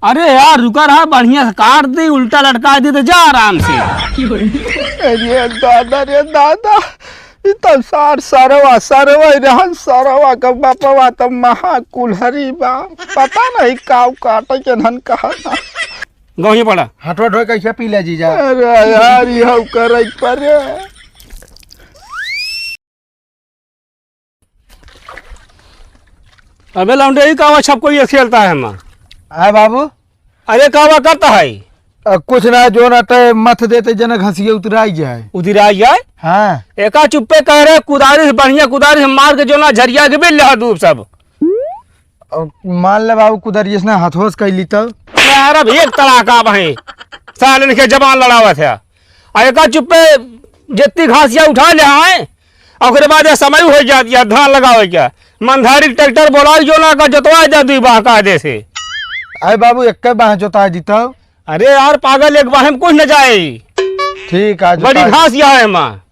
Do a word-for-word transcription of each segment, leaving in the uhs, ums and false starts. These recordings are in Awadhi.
अरे यार, रुका रहा, बढ़िया से काट दी, उल्टा लटका दी तो जा आराम से। अरे दादा रे दादा, ई तब सार सरवा, सरवा ही रहन, सरवा का बापवा तब महा कुल्हरी बा। पता नहीं काऊ काटे के धन कहा था। गौही पड़ा। हटवा ढोए कैसे पी ले जीजा? अरे यार, ई हऊ करे पर। अबे लौंडे, ई कावा छपको ये खेलता है माँ? आए बाबू। अरे कावा करता है? अ, कुछ ना, जो ना ते मथ देते जना घसिए उतराई जाए। उतराई जाए? हाँ। एका चुप्पे कह रहे, कुदारी से, बढ़िया कुदारी से मार के जो ना झरिया के बिल ले दूब सब। अ, मान ले बाबू, कुदारी जिसने हथोस कैली तब। यार, अब एक तलाका भाई, सालन के जबान लड़ावत है। आ एका चुप्पे जितनी घासिया उठा ले आए, ओकरे बाद ये समय हो जात या धान लगावे के। मंधारी ट्रैक्टर बोलाई जो ना का जोतवा जा दुई बाह का दे से। अरे बाबू, एक बाह जोता दीता। अरे यार पागल, एक बाह में कुछ न जाए। ठीक है, बड़ी जोता घास या है माँ।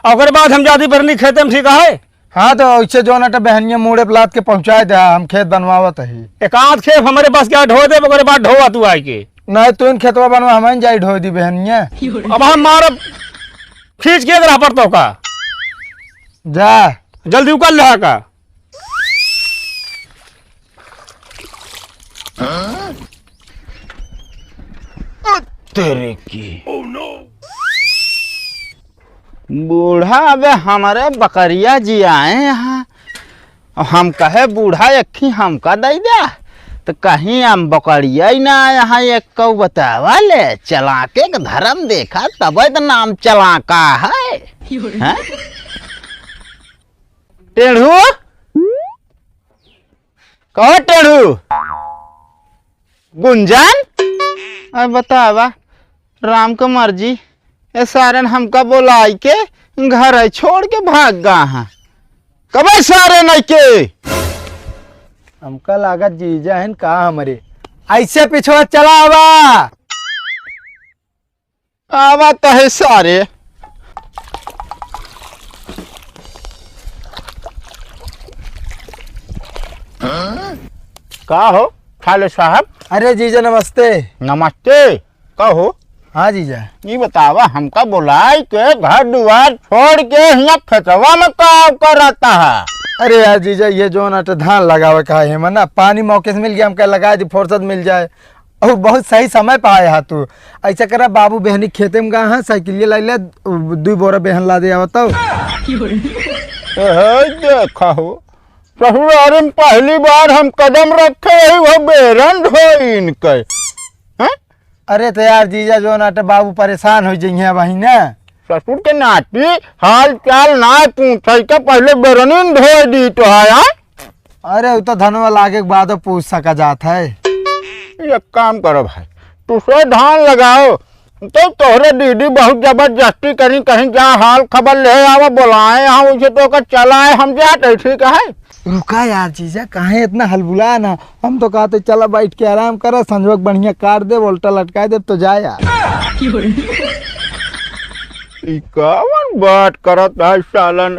ओकरे बाद हम जाती परनी खेते में, ठीक है? हाँ, तो ऐसे जो ना तो बहनिया मूड़े पे लाद के पहुँचाए दे, हम खेत बनवावत ही। एक आध खेप हमरे पास क्या ढो दे, ओकरे बाद ढोवा तू आए के। नहीं, तू इन खेतवा बनवा, हम जाई ढो दी बहनिया। अब हम मारब खींच के रह पड़तो का। जा। जल्दी उकल ले का। तेरे की। बूढ़ा, अबे हमारे बकरिया जी आए यहाँ। हम कहे, "बूढ़ा, एक ही हमका दई द्या।" तो कहीं हम बकरिया ही ना आए यहाँ, एक कऊ बतावा ले, चलाके के धर्म देखा, तबे तो नाम चलाका है। हैं? टेढ़ू? कहो टेढ़ू? गुंजन? अब बतावा, राम के मर्जी, ए सारन हमका बोलाई के घर है छोड़ के भाग गा हैं। कबे सारे नहीं के? हमका लागत जीजा हन का हमरे। ऐसे पिछवा चला आवा। आवा कहे सारे। का हो खाले साहब? अरे जीजा नमस्ते। नमस्ते। का हो? हाँ जीजा। ई बतावा, हमका बुलाई के घर दुआर छोड़ के हियाँ खेतवा में का करता है? अरे यार जीजा, ये जो ना तो धान लगावे का है, ना पानी मौके से मिल गया, हमका लगा दी, फुर्सत मिल जाए। और बहुत सही समय पे आया है तू। ऐसा करा, बाबू बहनी खेते में गा हैं, साइकिलिया लाई ले, दुई बोरा बेहन ला दे आवत हो। ए, हे देखा हो, ससुरारी में पहली बार हम कदम रखे ही, वो बेरन ढोइन के। हैं? अरे तो यार जीजा, जो ना तो बाबू परेशान हो जाइए वहीं ना। ससुर के नाती हाल चाल ना पूछे के पहले बेरनिन ढोए दी तो है, हाँ? अरे, उ तो धनवा लागे के बाद पूछ सका जात है। एक काम करो भाई, तुसे धान लगाओ, तो तोहरे दीदी बहुत जबरदस्ती करी, कहीं जा हाल खबर ले आवा, बोलाए यहाँ, उसे तो ओकर चलाए, हम जाते, ठीक है? रुका यार जीजा, काहे इतना हलबुला ना? हम तो कहते चला बैठ के आराम करा, संझवक बढ़िया काट दे, उल्टा लटका दे, तो जा यार। ई कवन बात करत है सालन?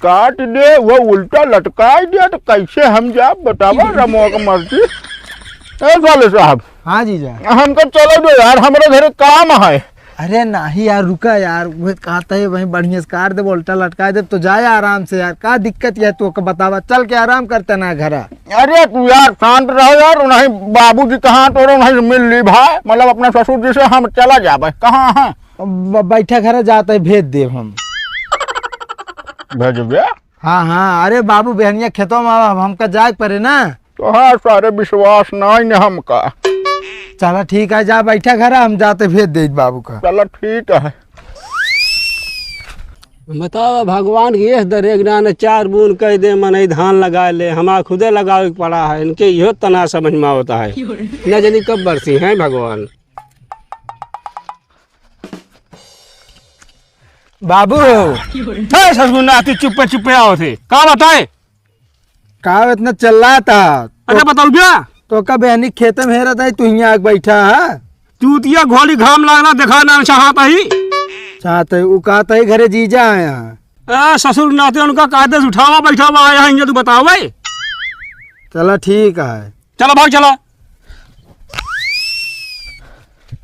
काट दे, वो उल्टा लटकाई दे, तो कैसे हम जाब, बतावा, रमवा के मर्जी। ए साले साहब, हाँ जीजा। हमका चले दो यार, हमरे घरे काम है। अरे नाही यार, रुका यार, वो कहता है वहीं बढ़िया से काट दे, उल्टा लटका दे, तो जाए आराम से यार, का दिक्कत है तू के बतावा, चल के आराम करते ना घरा। अरे तू यार शांत रहो यार, उन्हीं बाबूजी कहाँ तोरे उन्हीं मिल ली भाई, मतलब अपने ससुर जी से हम चला जाबे, कहाँ है? ब-, बैठा घरे जाते, भेज देब हम। भेजबे? हाँ, हाँ, अरे बाबू, बेहनिया खेतवा में आवा, हमका जाए के परे ना। तो हाँ, सारे विश्वास नहीं ने हमका। चला ठीक है, जा बैठा घरे, हम जाते भेज देब बाबू का। चला ठीक है। बतावा, भगवान के एह दरे एक दाने चार बून कह दे, मनई धान लगा ले, हमार खुदे लगावे के पड़ा है, इनके इहो तना समझ में आवता है। न जानी कब बरसी हैं भगवान। बाबू। हे ससुर नाती, चुप्पे चुप्पे आओ थे। का बताए? का इतना चिल्लाता? अरे तो, बताओ क्या? तो का बहनी खेते में हेरत है, तू हियाँ आके बैठा है? चूतिया घोड़ी घाम लागला, देखा ना चाहत ही। चाहत है, उ कहत है घरे जीजा आया है। ए, ससुर नाते उनका कायदे से उठावा, बैठावा, आया है, तू बतावे। चला ठीक है। चला भाग चला।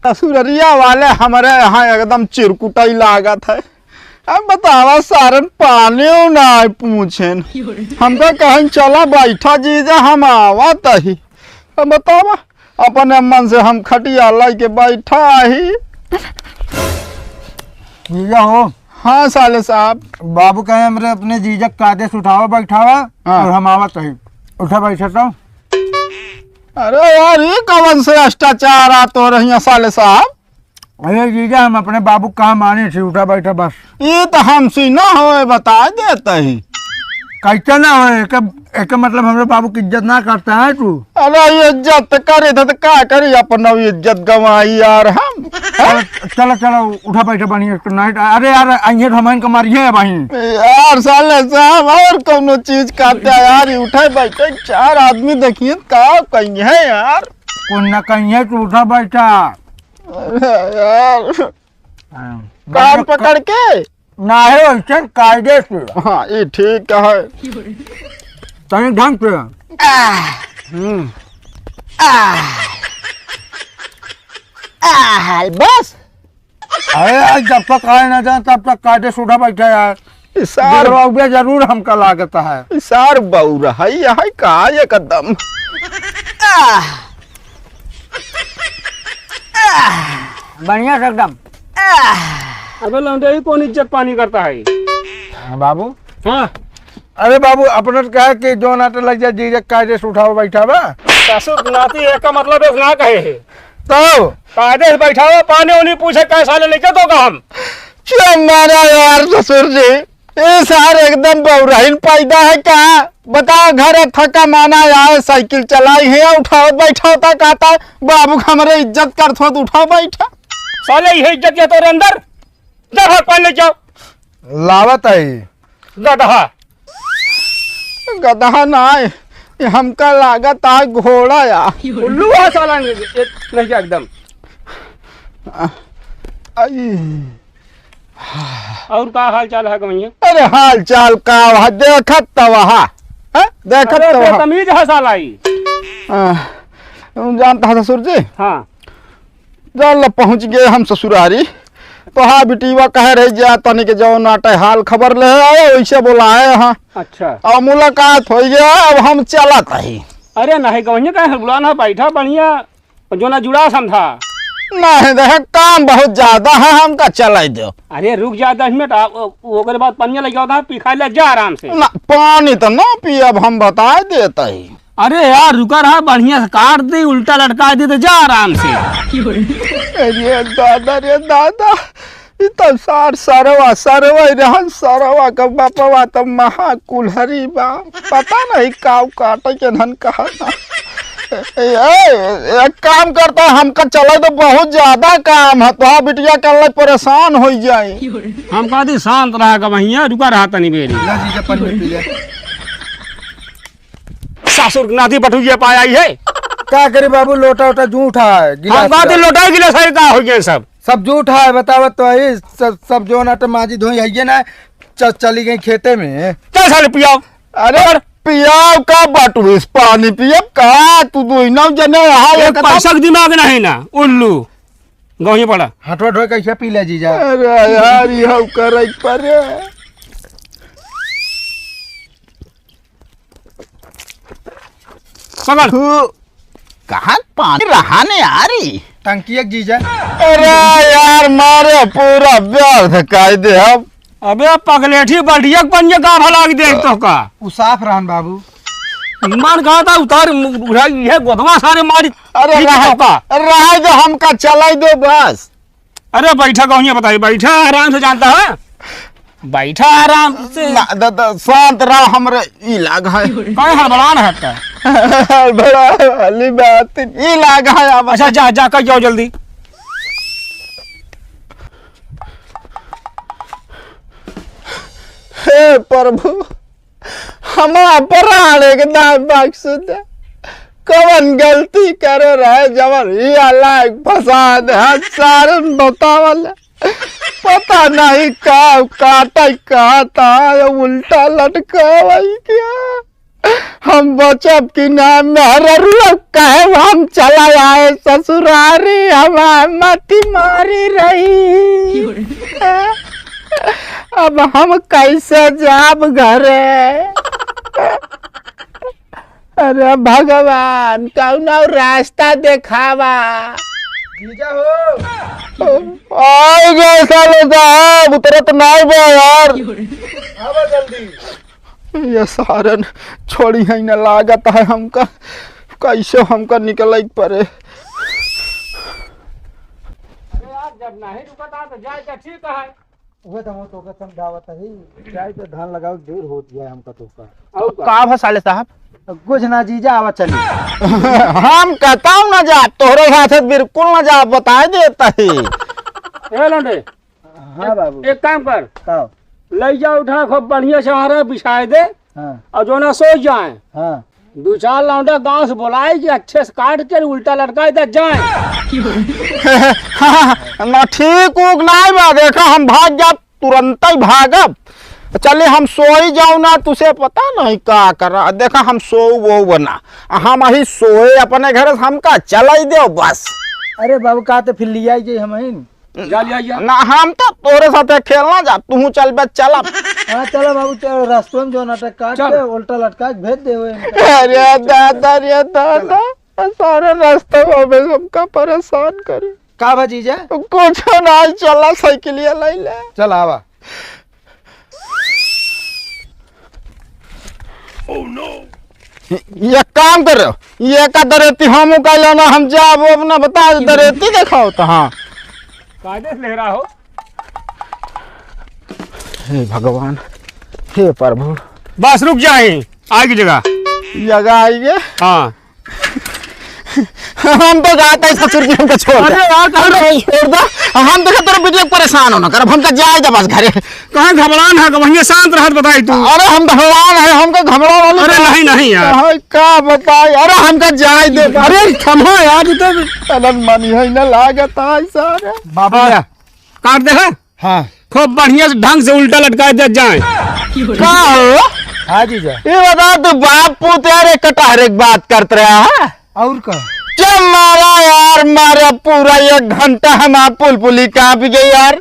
ससुररिया वाले हमरे यहाँ एकदम चिरकुटाई लागत है। अब बतावा, सारन पानी ना पूछेन। हमका कहेन, "चला बैठा जीजा, हम आवत ही।" अब बतावा, अपने मन से हम खटिया लाई के बैठा ही। जीजा हो। हाँ साले साहब। बाबू कहे, "हमरे अपने जीजा के कायदे से उठावा बैठावा, हाँ। और हम आवत ही।" उठा बैठा तो। अरे यार, ये कवन से भ्रष्टाचार आ तो रहिया साले साहब? अरे जीजा, हम अपने बाबू का माने से उठा बैठा बस। ये तो हमसे ना होए, बता देता ही। कैसे ना होए? एक, एक मतलब हमरे बाबू की इज्जत ना करता है तू। अरे इज्जत करे थे तो का करी, अपन इज्जत गंवाई यार हम। चलो, चलो, चलो, उठा बैठा बढ़िया से नाइट। अरे यार, अइहे तो हमन का मारिए भाई। यार साले साहब, और कौनो चीज करते हैं यार, ये उठे बैठे चार आदमी देखिए का कहिए यार। कौन ना कहिए तू उठा बैठा। अरे यार। हाँ, कान मतलब पकड़ के। ना है वैसे कायदे से। हाँ, ये ठीक है। तनी ढंग से। हम्म। आह, बस। अरे यार, जब तक आए ना जाए, तब तक कायदे से उठा बैठा यार। ई सार गिरवाउबे जरूर हमका लागत है। ई सार बौर है, यह है का एकदम। आह! आह! बढ़िया से एकदम। आह! अबे लौंडे, ई कौन इज्जत पानी करता है? हाँ, बाबू। हाँ। अरे बाबू, अपने तो कहा कि जो नाटे लग जाए, जीजा कायदे से उठावा बैठावा। ससुर नाती एक का मतलब एक ना कहे है। तो? कायदे से बैठावा, पानी उनी पूछे, कैसा ले लेके तो का हम? चुप मारा यार ससुर जी, ये सार एकदम बौराइन पैदा है का? बताओ, घर थका माना यार, साइकिल चलाई है, उठाओ बैठाओ ता कहता, "बाबू हमरे इज्जत करत हो तो उठाओ बैठा।" साले ये इज्जत के तोरे अंदर, जा भाग पानी ले जाओ। लावत आई। गदहा। गदहा ना है, ये हमका लागत है घोड़ा या। उल्लू है साला, नहीं, नहीं क्या एकदम। आ, आई। और का हाल चाल है गवैया? अरे हाल चाल का वहाँ देखत त वहाँ, हैं? देखत अरे त वहाँ। बेतमीज है साला ई। आ, तुम जानता है ससुर जी? हाँ। जान ल पहुँच गए हम ससुरारी। तो हाँ बिटिया कह रही जा तनी के जौन नाटे हाल खबर ले आए, वैसे बोलाए हाँ। अच्छा। अब मुलाकात हो गया, अब हम चलत ही। अरे नहीं गवैया, कहे बुलाना, बैठा बढ़िया। जो ना जुड़ा समझा। नहीं, देख, काम बहुत ज्यादा है, हमका चलाई दो। अरे रुक जा दस मिनट, आ, ओ, ओकरे बाद पनिया लेके आओ, पिखा ले, जा आराम से। ना, पानी तो ना पियब, हम बताए देत ही। अरे यार, रुका रहा, बढ़िया से काट दी, उल्टा लटका दी, तो जा आराम से। अरे दादा रे दादा, ई तब सार सरवा, सरवा ही रहन, सरवा के बपवा तब महा कुल्हरी बा। पता नहीं काऊ काटे के धन कहा ना। ए, ए, एक काम करता है, हमका चले तो बहुत ज्यादा काम है, तो बिटिया के लिए परेशान हो जाए। हम कहती शांत रहा गवैया, रुका रहा तनी बेरी। ला जीजा, पानी पी ले। सासुर नाती बटुकिया पाया ही है। का करे बाबू, लोटा ओटा जूठा है, गिलास हम कहती लोटा गिलास है, का हो गया सब? सब जूठा है, बतावत तो है, सब, सब जो ना तो माजी धोई है ये ना, च-, चली गई खेते में। चल साले पियाओ। अरे पकड़। पियाओ का बाटू इस पानी पियब का? तू दो ही ना जने रहा एक एकदम। पैसा के दिमाग नहीं ना, उल्लू। गवैया पड़ा। हटवा ढोए कैसे पी ले जीजा? अरे यार, ये हम करे पर। पकड़। तू कहाँ पानी रहा ने आ रही? टंकी एक जीजा। अरे यार, मारे पूरा व्यर्थ कर दे हम। अबे पगलेठी बढ़िया के पनिया का भला के देख तो का। उ साफ रहन बाबू। मन कहा था उतार मु-, उठाई ये गोदवा सारे मारी। अरे ठीक रहा, है का? अरे रहा दे, हमका चलाई दो बस। अरे बैठा कहूँ बताई, बैठा आराम से जानता है। बैठा आराम से। ना, द, द, शांत रहा, हमरे ई लाग है। कौन हड़बड़ान है का? हड़बड़ा वाली बात ई लाग है अब। अच्छा, जा, जा, कर जाओ जल्दी। हे प्रभु, हमार प्राण एकदम बख्श दे। कवन गलती करे रहे जवन ई लायक फसाद है, सारन बतावल। पता नहीं का काटे का था, उल्टा लटकावल क्या। हम बचब कि ना, मेहररुआ कहे हम चला आए ससुरारी, हमार मती मारी रही। अब हम कैसे जाब घरे? अरे भगवान, कौनो रास्ता देखावा। जीजा हो। आइ गए साले साहब, उतरत नाई बा यार। आवा जल्दी। ये सारन छोड़ी है न, लागत है हमका, कैसे हमका निकले के पड़े। अरे यार, जब नहीं रुकता तो जाए तो ठीक है। उहे तो हम तोका समझावत हई, जाए तो धान लगावे के देर होत जाए हमका तोका। और का? का भा साले साहब? कुछ ना जीजा, आवा चली। हम कहता हूँ ना जा, तोहरे साथे बिल्कुल ना जा, बताए देता ही। ए लौंडे, हाँ बाबू। एक काम कर। का? लई जा उठा, खूब बढ़िया से आरा बिछाए दे। हाँ। और जो ना सो जाए। हाँ। दो चार लौंडा गांव से बुलाए कि अच्छे से काट के उल्टा लटकाए दे जाए। ना ठीक उक नाई बा, देखा हम भाग जाब, तुरंत ही भागब। चले हम सोई जाऊ ना, तुसे पता नहीं का करा। देखा हम सोऊ वो बना, हम अही सोए अपने घर से, हमका चलाई देव बस। अरे बाबू, का तो फिर लिया ही जाई हम ही। जा लिया, जा। ना, हम तो तोरे साथे खेलना जा, तू चल बे, चल अब। हाँ, चलो बाबू, चलो, रास्तवन जो नाटक काट चल। के उल्टा लटका के भेज दे हुए इनका। अरे दादा, रे दादा, सारा रास्ता में हमका परेशान करे। का बा जीजा? कुछ ना, चला साइकिलिया लाई ले। चल आवा। ये काम कर, ये का दरेती हमू का लेना, हम जाब अपना बता दरेती देखाओ तो। हाँ। कायदे से ले रहा हो। हे भगवान, हे प्रभु। बस रुक जाए, आगे जगह। जगह आइए। हाँ। हम तो जाता है ससुर जी, हमको छोड़ दे। अरे यार, कहाँ अरे छोड़ दे, हम तो तेरे बेटिया परेशान होना कर, हमका जाए दे बस घरे। कहाँ घबरान है, वहीं शांत रहत बताई तू। अरे हम घबरान है, हमका घबरान वाली अरे बात नहीं, नहीं यार। है, का बताई? अरे हमका जाए दे बस। अरे थमा यार, ये तो तलन मन ही ना लागत है सारे। बाबा हाँ। काट दे है? हाँ। खूब बढ़िया से ढंग से उल्टा लटका दे जाए। का हो? हाँ जीजा। ये बता तू बाप पूत यार एक कटहरे की बात करत रहा है? और का? जब मारा यार, मारा पूरा एक घंटा हमार पुलपुली कांप गई यार।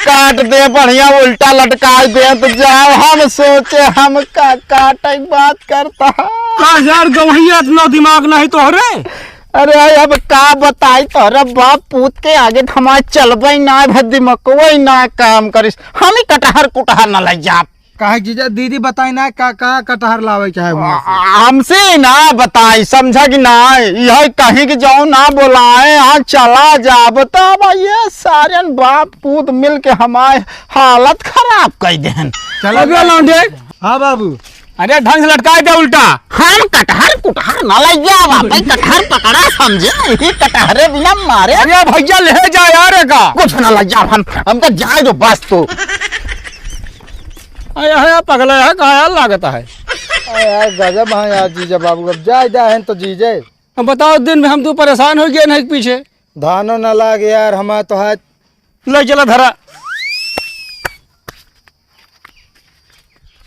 काट दे बढ़िया उल्टा लटका दे तो जाओ। हम सोचे हम का काटे की बात करता है। का यार गवैया इतना दिमाग नहीं तोहरे? अरे अब का बताई तोहरा बाप पूत के आगे तो हमार चलबे ना, भर दिमकवे ना काम करिस। हम ही कटहर कुटहर न ले जाब। काहे जीजा, दीदी बताई ना का, का कटहर लावे के है वहाँ से? आ, हमसे ही ना बताई, समझा कि ना? यह कहीं कि जाओ ना बोलाए, हाँ चला जाब। तब ये सारे बाप पूत मिल के हमारे हालत खराब कर देहन। चला अबे लौंडे। हाँ बाबू। अरे ढंग से लटकाए दे उल्टा। हम कटहर कुटहर न ले जाब, भाई कटहर पकड़ा समझे, यही कटहरे बिना मारे। अरे भैया ले जा यार का। कुछ न ले जाब हम, हमका जाए दो बस तू। अरे है पगला है का यार लागत है। अरे यार गजब है यार जीजा बाबू, अब जाए दे हैं तो जीजे। अब बताओ दिन में हम तू परेशान हो गए नहीं पीछे। धानो न लागे यार हमार तो हाथ। ले चला धरा।